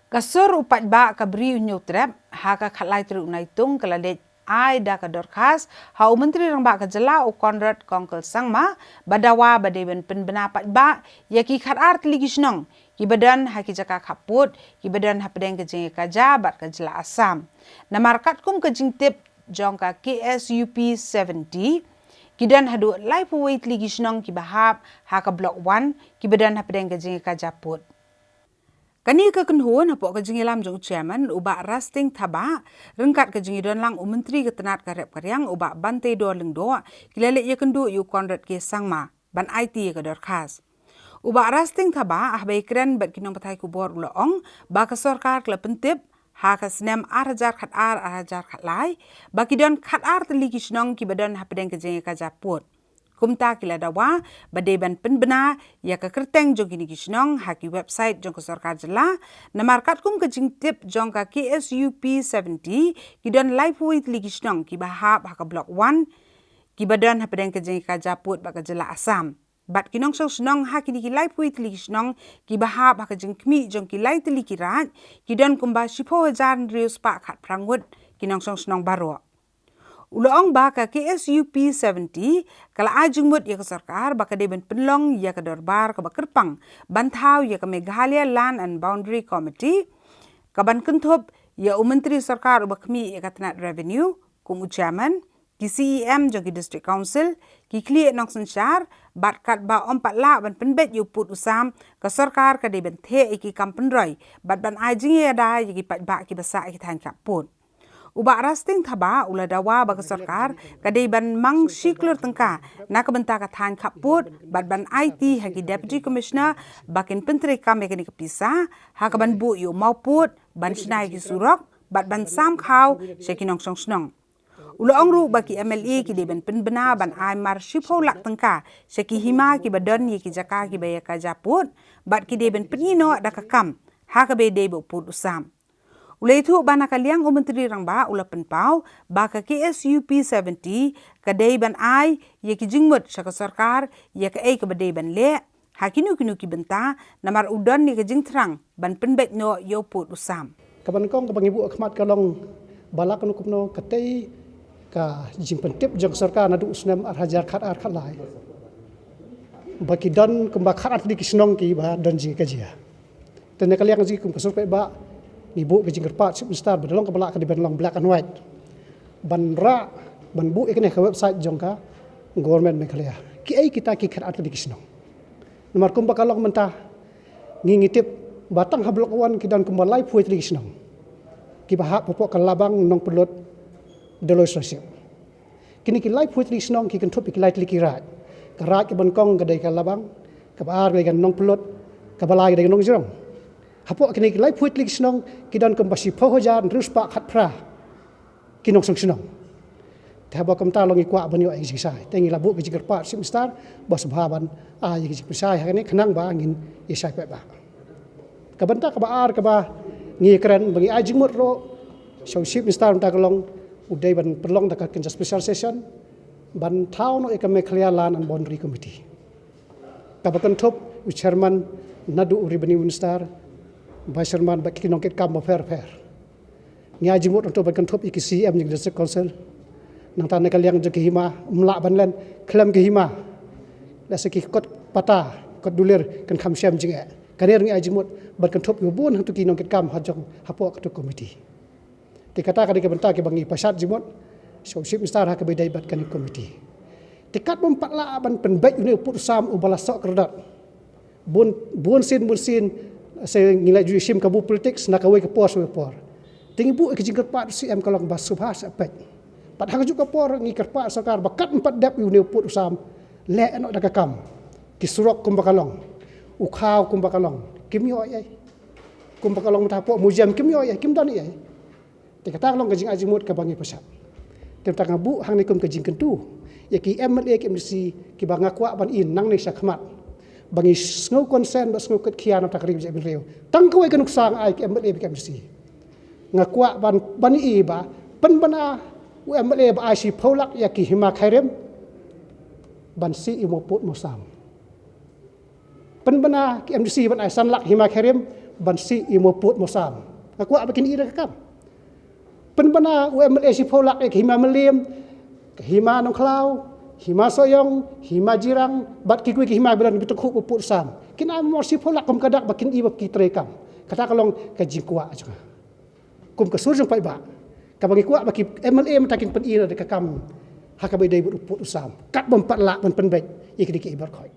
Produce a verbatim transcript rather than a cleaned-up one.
Ka sur u paidbah ka Bri u Hynñiewtrep ha ka khatlai tarik u Naitung ka la leit ai da ka dorkhas ha u Myntri Rangbah ka jylla u Conrad Kongkal Sangma, ba dawa ba dei ban pynbna paidbah ïa ki khatar tylli ki shnong kiba don ha ki jaka khappud kiba don hapdeng ka jingïakajia bad ka jylla Assam. Namar katkum ka jingtip jong ka K S U P seventy, ki don haduh laiphew wei tylli ki shnong kiba hap ha ka Block one kiba don hapdeng ka jingïakajia pud. Kane ka kynhun hapoh ka jingïalam jong u Chairman u Bah Rasting Thabah ryngkat ka jingïadon lang u Myntri ka tnat ka rep ka riang u Bah Banteidor Lyngdoh ki la leit ïakynduh ïa u Conrad K Sangma ban aiti ïa ka dorkhas. U Bah Rasting Thabah haba ïakren bad ki nongpathai khubor u la ong ba ka sorkar ka la pyntip ha ka snem ar hajar khatar ar hajar khatlai ba ki don khatar tylli ki shnong kiba don hapdeng ka jingïakajia pud. Kumta ki la dawa ba dei ban pynbna ïa ka kyrteng jong kine ki shnong ha ki website jong ka sorkar jylla. Namar katkum ka jingtip jong ka K S U P seventy, ki don laiphew wei tylli ki shnong kiba hap ha ka Block one kiba don hapdeng ka jingïakajia pud bad ka jylla Assam. Bad ki nongshong shnong ha kine ki laiphew wei tylli ki shnong kiba hap ha ka jingkhmih jong ki lai tylli ki raid ki don kumba shiphew hajar hynriew spah khatphra ngut ki nongshong shnong baroh. U la ong ba ka K S U P seventy ka la ai jingmut ïa ka sorkar ba ka dei ban pynlong ïa ka dorbar kaba kyrpang ban thaw ïa ka Meghalaya Land and Boundary Committee, kaban kynthup ïa u Myntri Sorkar uba khmih ïa ka tnat Revenue kum u Chairman, ki C E M jong ki District Council, ki khlieh nongsynshar bad katba ym pat lah ban pynbeit ïa u pud u sam, ka sorkar ka dei ban theh ïa ki kam pynroi bad ban ai jingïada ïa ki paidbah kiba sah ïa ki thaiñ khappud. U Bah Rasting Thabah u la dawa ba ka sorkar ka dei ban mang shi klur tyngka na ka bynta ka thaiñ khappud bad ban aiti ha ki Deputy Commissioner ba kin pyntreikam ïa kane ka pisa ha kaban buh ïa u mawpud, ban shna ïa ki surok bad ban sam khaw sha ki nongshong shnong. U la ong ruh ba ki M L A ki dei ban pynbna ban ai mar shiphew lak tyngka sha ki hima kiba don ïa ki jaka kiba ïakajia pud bad ki dei ban pyni noh da ka kam ha kaba ïadei bad u pud u sam. U la ïathuh ba na ka liang u Myntri Rangbah u la pynpaw ba ka K S U P seventy ka dei ban ai ïa ki jingmut sha ka sorkar ïa kaei kaba dei ban leh ha kino kino ki bynta, namar u don ïa ka jingthrang ban pynbeit noh ïa u pud u sam. Kaba nyngkong kaba ngi buh ha khmat ka long ba la kumno kumno katei ka jingpyntip jong ka sorkar naduh u snem ar hajar khatar khatlai ba ki don kumba khatar tylli ki shnong kiba don jingïakajia. Te na ka liang jong ngi kum ka sur paidbah ngi buh ka jingkyrpad Chief Minister ba da long kaba lah ka dei ban long black and white, ban rah, ban buh ïa kane ha ka website jong ka Government Meghalaya, kiei kita ki khatar tylli ki shnong. Namar kumba ka long mynta ngi, ngi tip ba tang ha Block one ki don kumba laiphew tylli ki shnong kiba hap hapoh ka Labang, Nongpynlut, Doloi, Snoh Ïasew. Kine ki laiphew tylli ki shnong ki kynthup ïa ki lai tylli ki raid. Ka raid kaba nyngkong ka dei ka Labang, kaba ar ka dei ka Nongpynlut, kaba lai ka dei ka Nongïalam. Hapoh kine ki laiphew tylli ki shnong ki don kumba shiphew hajar hynriew spah khatphra ki nongshong shnong. Te haba kumta long ngi kwah ban ïoh ïa ka jingshai. Te ngi la buh ka jingkyrpad Chief Minister ba sngewbha ban ai ïa ka jingpynshai ha kane khnang ba ngin ïa shai paidbah. Ka bynta kaba ar kaba ngi kren ba ngi ai jingmut ruh sha u Chief Minister mynta ka long u dei ban pynlong da ka kynja special session ban thaw noh ïa ka Meghalaya Land and Boundary Committee. Kaba kynthup u chairman naduh u Revenue Minister, Vice Chairman bad ki nongkitkam bapher bapher. Ngi ai jingmut ruh ban kynthup ïa ki C E M jong ki District Council. Nangta na ka liang jong ki hima ym lah ban len khlem ki hima. Lehse ki kot pata, kot dulir kan kham shem jingeh. Kane ruh ngi ai jingmut ban kynthup ïa bun hangtu ki nongkitkam ha jong hapoh katu ka committee. Te kata ka dei ka bynta kaba ngi pashat jingmut sha u Chief Minister ha kaba ïadei bad kane ka committee. Te katba ym pat lah ban pynbeit une u pud u sam uba la soh kyrdat. Bun, bun sien, bun sien, se ngi la ju shim kabu politics na kawei ka por sha kawei ka por. Te ngi buh ïa ka jingkyrpad C M ka long ba sngewbha sa peit. Bad ha kajuh ka por ngi kyrpad sorkar ba kat ym pat dep ïa une u pud u sam, leh noh da ka kam. Ki surok kumba ka long, u khaw kumba ka long, kim ïoh ei ei. Kumba ka long mynta hapoh museum kim ïoh ei ei, kim don ei ei. Te kata ka long ka jingai jingmut kaba ngi pashat. Te mynta nga buh hangne kum ka jingkyntu ïa ki M L A ki M D C kiba nga kwah ban ïoh nangne sha khmat ba ngi sngew concern bad sngew kit khia na bynta ka ri bad jaitbynriew. Tang kawei ka nuksa nga ai ki M L A bad ki M D C. Nga kwah ban, ban ïoh ba pynbna u M L A ba ai shiphew lak ïa ki hima Khyrim ban siew ïa u mawpud mawsam. Pynbna ki M D C ban ai san lak hima Khyrim ban sih ïa u mawpud mawsam. Nga kwah ba kin ïoh da ka kam. Pynbna u M L A shiphew lak ïa ka hima Mylliem, ka hima Nongkhlaw, hima Sohiong, hima Jirang, bad kiwei ki hima ba don ba tyngkhuh mawpud sam. Kin ai mawpud shiphew lak kum ka dak ba kin ïoh ba ki treikam. Kata ka long ka jingkwah jong nga. Kum ka sur jong paidbah, kaba ngi kwah ba ki M L A mynta kin pyni da ka kam ha kaba ïadei bad u pud u sam. Kat bym pat lah ban pynbeit ïa kine ki ibar khoit.